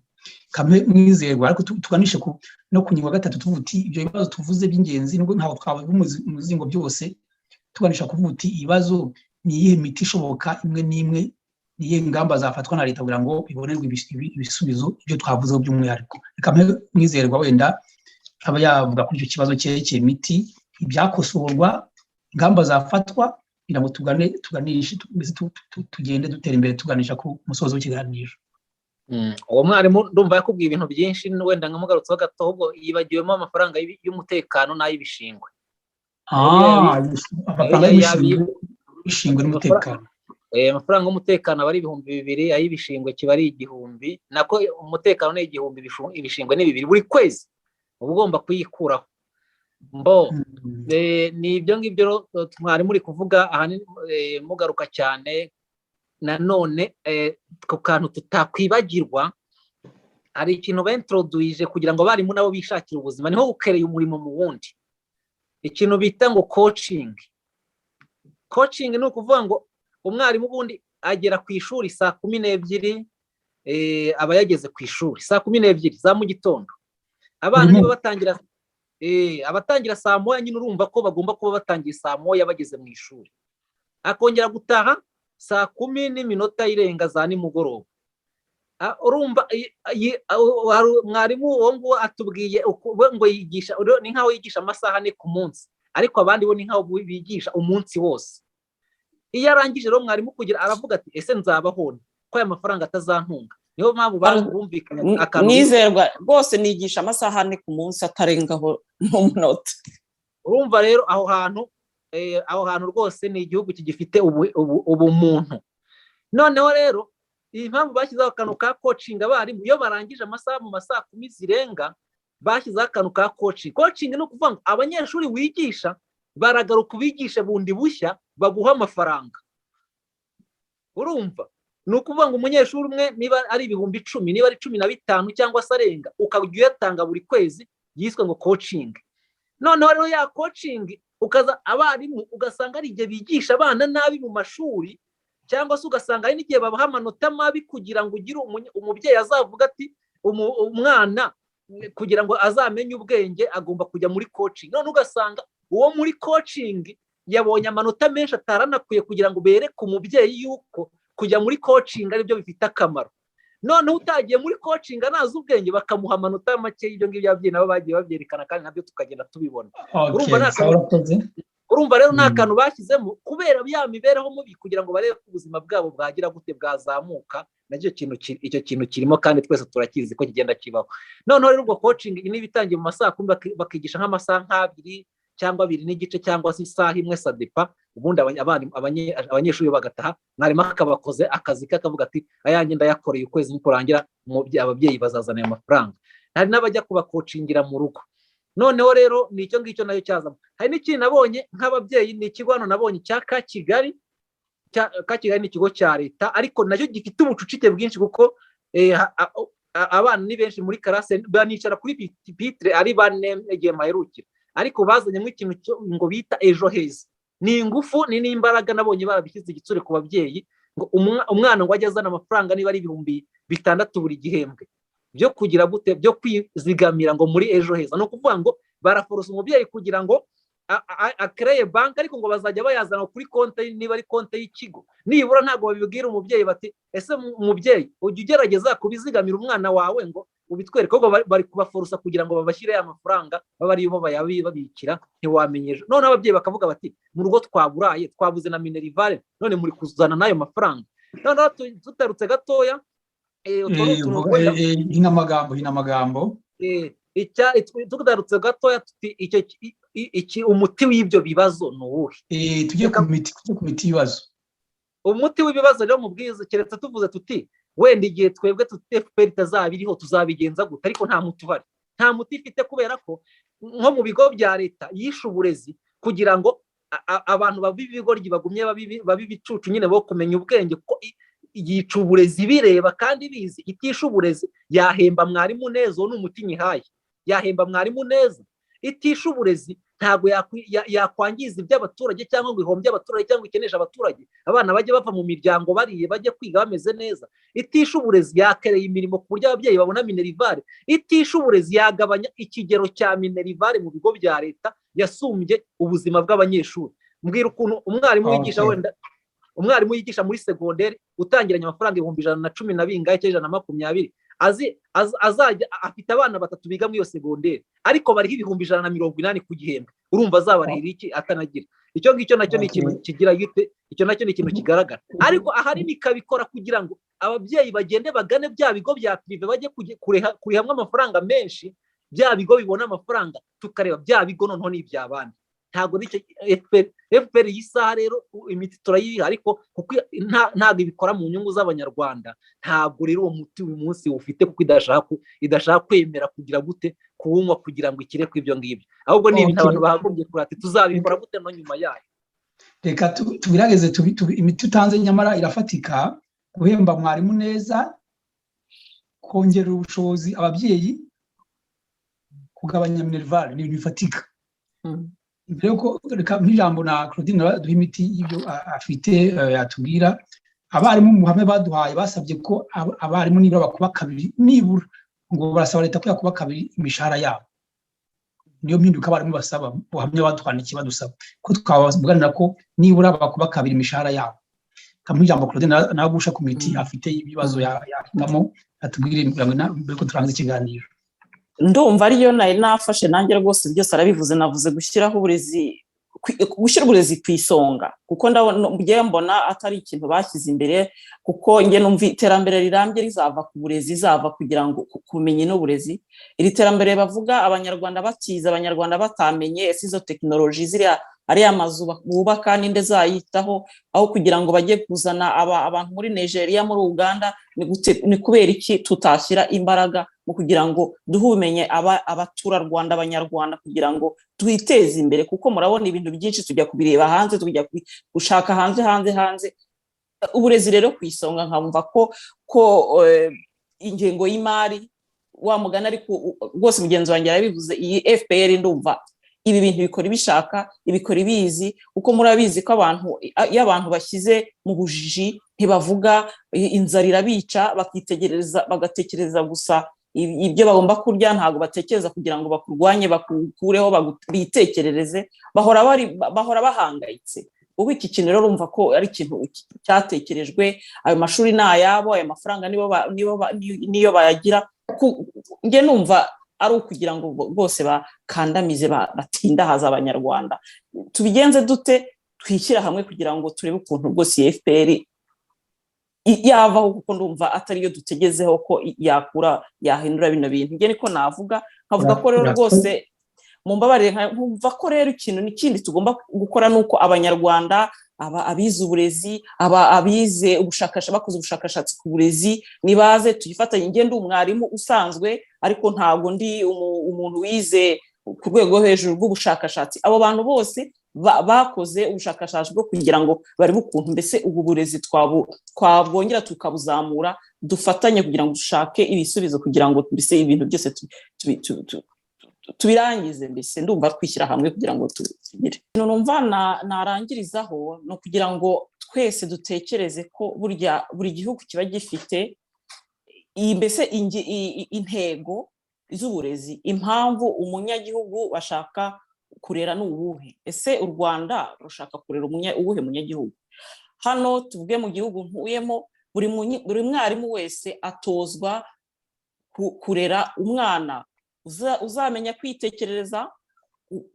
Kamwe Mwizerwa, ariko tuganishe no ku ngingo ya gatatu, tuvuga uti ibyo bibazo tuvuze by'ingenzi, nubwo ntabwo twavuga umuzingo byose, tuganisha kuvuga uti ibibazo ni iyihe miti ishoboka imwe n'imwe, ni iyihe ngamba zafatwa na leta kugira ngo bibonerwe ibisubizo ibyo twavuzeho by'umwihariko. Reka Mwizerwa wenda aba yavuga kuri icyo kibazo cyerekeye imiti, ibyakosorwa, ingamba zafatwa, kugira ngo tugane tuganishe tugende dutera imbere tuganisha ku musozo w'ikiganiro. Uwo mwarimu ndumva yakubwiye ibintu byinshi, wenda nkamugarutseho gato, ahubwo yibagiwemo amafaranga y'umutekano n'ay'ibishingwe. Amafaranga y'ibishingwe n'umutekano. Amafaranga y'umutekano aba ari 2000, ay'ibishingwe kiba ari 1000, nako umutekano ni 1000, ibishingwe ni 2000 buri kwezi uba ugomba kuyikuraho. Mbo ni ibyo ngibyo mwarimu uri kuvuga ahanini, mugaruka cyane nanone ku kantu tutakwibagirwa. Hari ikintu bentroduije kugira ngo abarimu nabo bishakire ubuzima, niho gukereye umurimo mu wundi, ikintu bita ngo coaching. Coaching ni ukuvuga ngo umwarimu ubundi agera ku ishuri saa 12, aba yageze ku ishuri saa 12 za mu gitondo. Abana niba batangira, abatangira saa 1 nyine, urumva ko bagomba kuba batangiye saa 1 bageze mu ishuri. Akongera gutaha saa 10 n'iminota irenga za nimugoroba. Urumva mwarimu uwo nguwo atubwiye ngo yigisha, ni nkaho yigisha amasaha 4 ku munsi, ariko abandi bo ni nkaho bigisha umunsi wose. Iyo arangije rero mwarimu kugira aravuga ati ese nzabaho ko aya mafaranga atazantunga. Niyo mpamvu bumvikanye akantu. Nizerwa rwose nigisha amasaha 4 ku munsi atarengaho n'umunota. Urumva rero aho hantu rwose ni igihugu kigifite ubumuntu. Noneho rero iyi mpamvu bashyizeho akantu ka coaching, abarimu iyo barangije amasaha mu masaha 10 zirenga bashyizeho akantu ka coaching. Coaching ni ukuvuga ngo abanyeshuri wigisha baragaruka ubigishe bundi bushya baguha amafaranga. Urumva ni ukuvuga ngo umunyeshuri umwe niba ari 10,000, niba ari 15 cyangwa se arenga, ukajya uyatanga buri kwezi, yiswe ngo coaching. Noneho rero ya coaching ukaza abarimu ugasanga ari igihe bigisha abana nabi mu mashuri, cyangwa se ugasanga hari n'igihe babaha amanota mabi kugira ngo ugire umubyeyi azavuga ati umwana kugira ngo azamenye ubwenge agomba kujya muri coaching. None ugasanga uwo muri coaching yabonye amanota menshi ataranakwiye kugira ngo bereke umubyeyi yuko kujya muri coaching aribyo bifite akamaro. Noneho utagiye muri coaching anazi ubwenge bakamuha amanota make. Y'ibyo ngibyo ababyeyi nabo bagiye babyerekana kandi nabyo tukagenda tubibona. Urumva rero nta kantu bashyizemo kubera ya mibereho mubi kugira ngo barebe ko ubuzima bwabo bwagira gute bwazamuka. Nacyo icyo kintu kirimo kandi twese turakizi ko kigenda kibaho. Noneho rero ubwo coaching niba itangiye mu masaha 10 bakigisha nk'amasaha nk'abiri cyangwa 2.5 cyangwa se isaha imwe, ça dépend, ubundi abanyeshuri bagataha, mwarimu akabakoze akazi ke akavuga ati ayanjye ndayakoreye, ukwezi nikurangira ababyeyi bazazana ayo mafaranga. Hari n'abajya kubakocingira mu rugo. Noneho rero ni icyo ngicyo nayo cyazamo. Hari n'ikindi nabonye nk'ababyeyi, ni ikigo hano nabonye cya ka Kigali. Ka Kigali ni ikigo cya leta ariko nacyo gifite ubucucike bwinshi, kuko abana ni benshi muri classe, banicara kuri pupitre ari bane igihe maherukira. Ariko bazanyemo ikintu ngo bita Ejo Heza, ni ingufu ni n'imbaraga. Nabonye barabishyize igitsure ku babyeyi ngo umwana ngo ajye azana amafaranga niba ari 6,000 buri gihembwe byo kugira gute, byo kwizigamira ngo muri Ejo Heza. Ni ukuvuga ngo baraforosa umubyeyi kugira ngo akereye banki, ariko ngo bazajya bayazana kuri konti, niba ari konti y'ikigo nibura. Ntabwo babibwira umubyeyi bati ese umubyeyi ujya ugerageza kubizigamira umwana wawe ngo ubitwereke? Ahubwo bari kubaforosa kugira ngo babashyire ya mafaranga babe ariyo bayabibabikira, ntiwamenye ejo. Noneho ababyeyi bakavuga bati mu rugo twaburaye, twabuze na minerval, none muri kuzana n'ayo mafaranga. Noneho tutarutse gatoya, hina amagambo, hina amagambo. Tugarutse gatoya tuti icyo umuti w'ibyo bibazo ni uwuhe? Tujye ku miti, tujye ku miti y'ibibazo. Umuti w'ibibazo rero mu bwiza, keretse tuvuze tuti wenda igihe twebwe FPR itazaba iriho tuzabigenza gute, ariko nta muti uhari, nta muti ifite, kubera ko nko mu bigo bya leta yishe uburezi kugira ngo abantu babe ibigoryi, bagumye babe ibicucu nyine bo kumenya ubwenge, kuko yica uburezi bireba kandi bizi. Itisha uburezi yahemba mwarimu neza, uwo ni umuti nyihaye, yahemba mwarimu neza. Itisha uburezi ntabwo yakwangiza iby'abaturage cyangwa ngo ihombye abaturage cyangwa ikeneshe abaturage, abana bajye bava mu miryango bariye, bajye kwiga bameze neza. Itisha uburezi yakereye imirimo ku buryo ababyeyi babona minerval. Itisha uburezi yagabanya ikigero cya minerval mu bigo bya leta yasumbye ubuzima bw'abanyeshuri. Mbwira ukuntu umwarimu wigisha, wenda umwarimu yigisha muri segonderi utangiranye amafaranga 110,000 na bingahe cyangwa 120,000, azi azajya afite abana batatu biga muri iyo segonderi ariko bariho 180,000 ku gihembwe, urumva azabarihira iki atanagira? Icyo ngicyo nacyo ni ikintu kigira gite, icyo nacyo ni ikintu kigaragara. Ariko ahanini ikabikora kugira ngo ababyeyi bagende bagane bya bigo bya privé, bajye kurihamwe amafaranga menshi, bya bigo bibona amafaranga. Tukareba bya bigo noneho ni iby'abandi, ntabwo nicyo FPR y'isaha. Rero imiti turayiha, ariko kuko ntabwo ibikora mu nyungu z'abanyarwanda, ntabwo rero uwo muti uyu munsi ufite, kuko idashaka kwemera kugira gute, kuwunywa kugira ngo ikire ku ibyo ngibyo. Ahubwo ni ibintu abantu bagombye kurata, tuzabikora gute no nyuma yayo. Reka tubigerageze. Imiti utanze nyamara irafatika: guhemba mwarimu neza, kongerera ubushobozi ababyeyi, kugabanya minerval, ni ibintu bifatika. Mbere yuko reka nk'ijambo na Claudine duha imiti y'ibyo afite yatubwira, abarimu mu buhamya baduhaye basabye ko abarimu nibura bakuba kabiri, nibura ngo barasaba leta ko yakuba kabiri imishahara yabo. Niyo mpinduka abarimu basaba. Buhamya badutwandikiye badusaba ko twabavuganira ko nibura bakuba kabiri imishahara yabo. Kamuha ijambo Claudine, nawe gusha ku miti afite ibibazo yahitamo atubwire mbere ko turangiza ikiganiro. Ndumva ariyo nari nafashe nanjye rwose. Byose arabivuze. Navuze gushyiraho uburezi, gushyira uburezi ku isonga, kuko ndabona, mbona atari ikintu bashyize imbere, kuko njye numva iterambere rirambye rizava ku burezi, rizava kugira ngo ku bumenyi n'uburezi. Iri terambere bavuga, Abanyarwanda batize, Abanyarwanda batamenye, ese izo tekinoloji ziriya, ariya mazu bubaka, ninde zayitaho? Aho kugira ngo bajye kuzana abantu muri Nigeria, muri Uganda, ni kubera iki tutashyira imbaraga mu kugira ngo duhe ubumenyi abaturarwanda, Abanyarwanda, kugira ngo twiteze imbere? Kuko murabona ibintu byinshi tujya kubireba hanze, tujya gushaka hanze, hanze, hanze. Uburezi rero ku isonga. Nkamva ko ingengo y'imari wa mugani, ariko rwose mugenzi wanjye yarabivuze. Iyi FPR ndumva ibi bintu bikora ibishaka, ibikora ibizi, kuko murabizi ko abantu, iyo abantu bashyize mu bujiji ntibavuga, inzara irabica, bakitegereza, bagatekereza gusa ibyo bagomba kurya. Ntabwo batekereza kugira ngo bakurwanye, bakukureho, bitekerereze. Bahora bahangayitse. Ubu iki kintu rero urumva ko ari ikintu cyatekerejwe. Ayo mashuri ni ayabo, ayo mafaranga niyo bayagira. Njye numva ari ukugira ngo bose bakandamize, batindahaza Abanyarwanda. Tubigenze dute? Twishyira hamwe kugira ngo turebe ukuntu rwose iyi FPR yavaho, kuko ndumva atariyo dutegezeho ko yakura, yahindura bino bintu. Njye niko navuga. Nkavuga ko rero rwose mumbabarire, nkumva ko rero ikintu n'ikindi tugomba gukora ni uko Abanyarwanda, aba abize uburezi, aba abize ubushakashatsi, bakoze ubushakashatsi ku burezi, nibaze tuyifatanye. Njye ndi umwarimu usanzwe, ariko ntabwo ndi umuntu wize ku rwego rwo hejuru rw'ubushakashatsi. Abo bantu bose bakoze ubushakashatsi bwo kugira ngo barebe ukuntu mbese ubu burezi twabwongera tukabuzamura, dufatanye kugira ngo dushake ibisubizo, kugira ngo mbese ibintu byose tubirangize. Mbese ndumva twishyira hamwe kugira ngo tugire. Numva narangirizaho ni ukugira ngo twese dutekereze ko burya buri gihugu kiba gifite iyi mbese intego z'uburezi. Impamvu umunyagihugu bashaka kurera ni uwuhe? Ese u Rwanda rushaka kurera uwuhe munyagihugu? Hano tuvuge mu gihugu ntuyemo, buri mwarimu wese atozwa kurera umwana uzamenya kwitekerereza,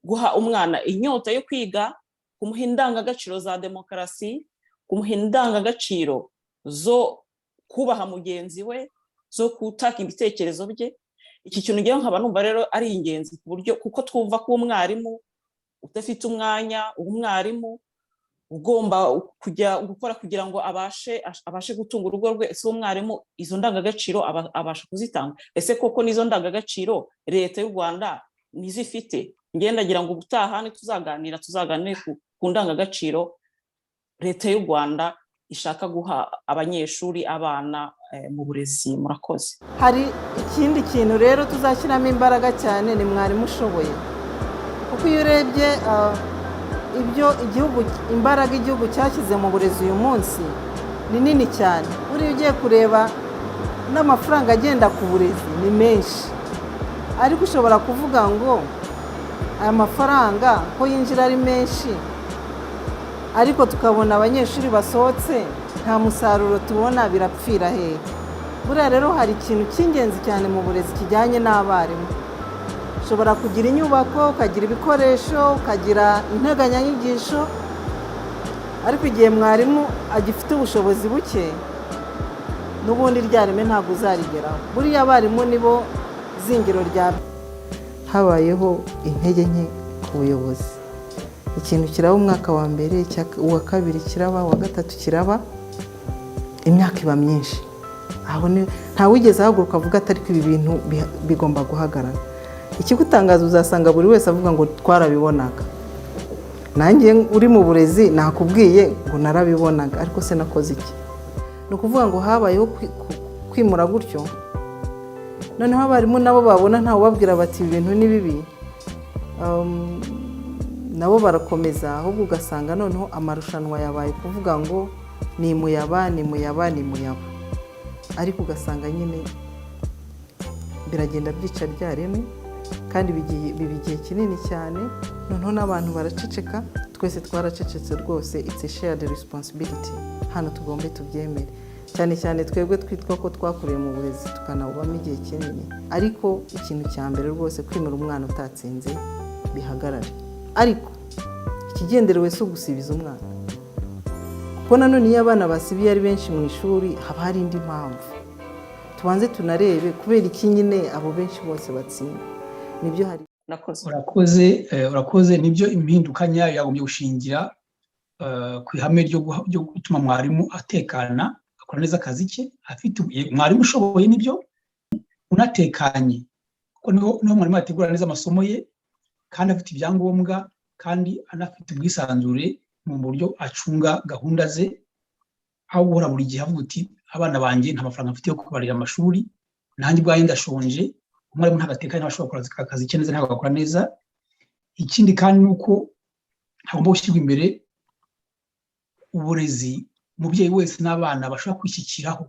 guha umwana inyota yo kwiga, kumuha indangagaciro za demokarasi, kumuha indangagaciro zo kubaha mugenzi we, zo gutaka ibitekerezo bye. Iki kintu ngewe nkaba numva rero ari ingenzi, ku buryo kuko twumva ko umwarimu udafite umwanya, umwarimu ugomba kujya gukora kugira ngo abashe gutunga urugo rwe, ese umwarimu izo ndangagaciro abasha kuzitanga? Ese koko n'izo ndangagaciro Leta y'u Rwanda nizo ifite? Ngendagira ngo ubutaha ntituzaganira, tuzaganire ku ndangagaciro Leta y'u Rwanda ishaka guha abanyeshuri, abana mu burezi. Murakoze. Hari ikindi kintu rero tuzashyiramo imbaraga cyane, ni mwarimu ushoboye, kuko iyo urebye ibyo igihugu, imbaraga igihugu cyashyize mu burezi uyu munsi ni nini cyane. Buriya ugiye kureba n'amafaranga agenda ku burezi ni menshi, ariko ushobora kuvuga ngo aya mafaranga ko yinjira ari menshi, ariko tukabona abanyeshuri basohotse nta musaruro tubona, birapfira hehe? Buriya rero hari ikintu cy'ingenzi cyane mu burezi kijyanye n'abarimu. Ushobora kugira inyubako, ukagira ibikoresho, ukagira integanyanyigisho, ariko igihe mwarimu agifite ubushobozi buke, n'ubundi rya reme ntabwo uzarigeraho. Buriya abarimu nibo zingiro rya Habayeho intege nke ku buyobozi. Ikintu kiraba umwaka wa mbere, uwa kabiri kiraba, uwa gatatu kiraba, imyaka iba myinshi. Aho ntawigeze ahaguruka avuga ati: "Ariko ibi bintu bigomba guhagarara." Ikigutangaza, uzasanga buri wese avuga ngo twarabibonaga. Nanjye uri mu burezi nakubwiye ngo narabibonaga, ariko se nakoze iki? Ni ukuvuga ngo habayeho kwimura gutyo. Noneho abarimu nabo babona ntawe ubabwira bati: "Ibi bintu ni bibi," nabo barakomeza. Ahubwo ugasanga noneho amarushanwa yabaye kuvuga ngo ni muyaba, ni muyaba, ni muyaba, ariko ugasanga nyine biragenda byica rya reme, kandi biba igihe kinini cyane. Noneho n'abantu baraceceka, twese twaracecetse rwose. It's a shared responsibility. Hano tugombe tubyemere, cyane cyane twebwe twitwa ko twakuriye mu burezi, tukanabubamo igihe kinini. Ariko ikintu cya mbere rwose, kwimura umwana utatsinze bihagarare. Ariko ikigenderewe si ugusibiza umwana, kuko nanone iyo abana basibiye ari benshi mu ishuri, haba hari indi mpamvu. Tubanze tunarebe kubera iki nyine abo benshi bose batsinda. Nibyo hari. Urakoze, urakoze. Nibyo, impinduka nyayo yagombye gushingira ku ihame ryo gutuma mwarimu atekana, akora neza akazi ke, afite mwarimu ushoboye, nibyo, unatekanye, kuko niho mwarimu yategura neza amasomo ye, kandi afite ibyangombwa, kandi anafite ubwisanzure mu buryo acunga gahunda ze, aho guhora buri gihe avuga uti: "Abana banjye nta mafaranga mfite yo kubarira amashuri, nanjye ubwanjye ndashonje." Umwarimu ntabwo atekanye, ntashobora gukora akazi ke neza, ntabwo akora neza. Ikindi kandi ni uko hagomba gushyirwa imbere uburezi umubyeyi wese n'abana bashobora kwishyikiraho,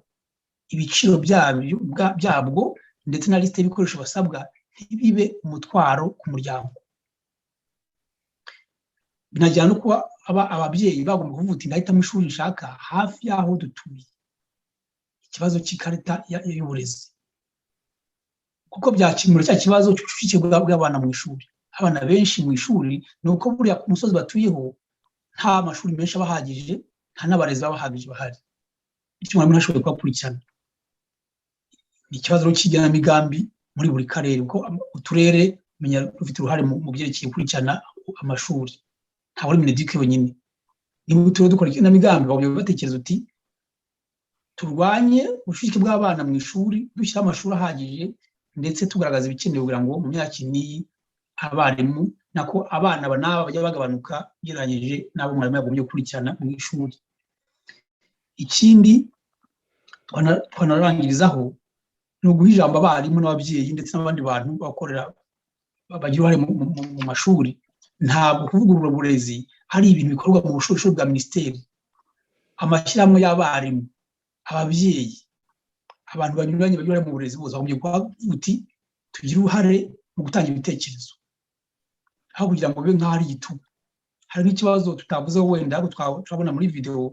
ibiciro byabwo ndetse na lisite y'ibikoresho basabwa ntibibe umutwaro ku muryango. Binajyana no kuba ababyeyi bagomba kuvuga uti: "Ndahitamo ishuri nshaka hafi y'aho dutuye." Ikibazo cy'ikarita y'uburezi, kuko byakemura cya kibazo cy'ubucucike bw'abana mu ishuri. Abana benshi mu ishuri ni uko buriya ku musozi batuyeho nta mashuri menshi aba ahagije, nta n'abarezi baba bahagije bahari, bityo mwarimu ntashobore kubakurikirana. Ni ikibazo cy'igenamigambi muri buri karere, kuko uturere menya rufite uruhare mu byerekeye gukurikirana amashuri, ntabwo ari MINEDUC yonyine. Niba uturere dukora igenamigambi, bagomba batekereza uti: "Turwanye ubucucike bw'abana mu ishuri, dushyiraho amashuri ahagije, ndetse tugaragaza ibikenewe kugira ngo mu myaka n'iyi abarimu, nako abana aba n'aba, bajya bagabanuka ugereranyije n'abo mwarimu yagombye gukurikirana mu ishuri." Ikindi twanarangirizaho ni uguha ijambo abarimu n'ababyeyi ndetse n'abandi bantu bakorera, bagira uruhare mu mashuri. Ntabwo kuvugurura uburezi ari ibintu bikorwa mu bushorishori bwa minisiteri. Amashyirahamwe y'abarimu, ababyeyi, abantu banyuranye bagira uruhare mu burezi bose bagombye kuvuga uti: "Tugire uruhare mu gutanga ibitekerezo," aho kugira ngo bibe nk'aho ari igitugu. Hari n'ikibazo tutavuzeho wenda, ariko turabona muri videwo,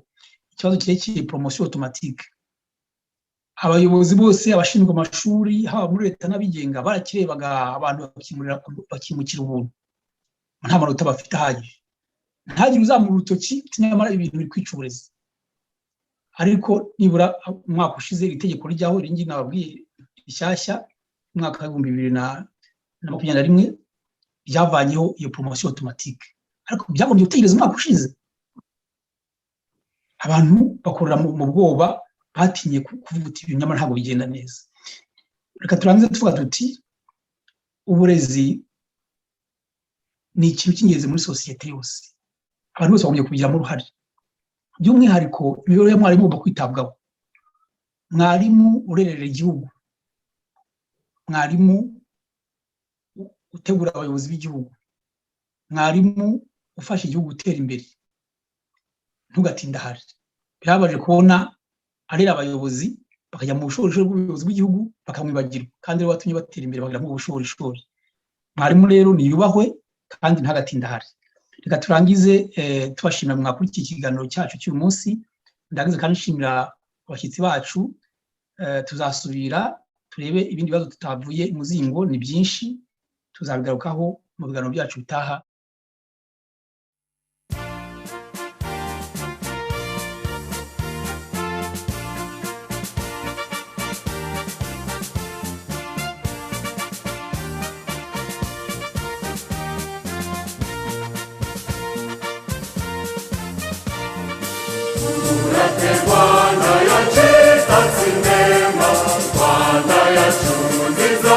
ikibazo cyerekeye promotion automatique. Abayobozi bose, abashinzwe amashuri, haba muri leta n'abigenga, barakirebaga, abantu bakimukira ubuntu, nta manota bafite ahagije, ntagire uzamura urutoki. Nyamara ibintu biri kwica uburezi. Ariko nibura umwaka ushize iri tegeko rijyaho, iri ngiri nababwiye rishyashya, umwaka wa 2021, ryavanyeho iyo promotion automatique, ariko byagombye gutegereza umwaka ushize. Abantu bakorera mu bwoba, batinye kuvuga uti: "Ibi nyamara ntabwo bigenda neza." Reka turangize tuvuga tuti: uburezi ni ikintu cy'ingenzi muri sosiyete yose, abantu bose bagombye kubigiramo uruhare. By'umwihariko imibereho ya mwarimu igomba kwitabwaho. Mwarimu urerera igihugu, mwarimu utegura abayobozi b'igihugu, mwarimu ufasha igihugu gutera imbere, ntugatindahare. Birababaje kubona arera abayobozi bakajya mu bushorishori bw'ubuyobozi bw'igihugu, bakamwibagirwa, kandi ariwe watumye batera imbere bagera mu bushorishori. Mwarimu rero niyubahwe kandi ntagatindahare. Reka turangize tubashimira mwakurikiye ikiganiro cyacu cy'uyu munsi. Ndagize kandi nshimira abashyitsi bacu. Tuzasubira turebe ibindi bibazo tutavuye muzingo, ni byinshi, tuzabigarukaho mu biganiro byacu bitaha. Urate Rwanda yacu itatse inema, Rwanda yacu nziza.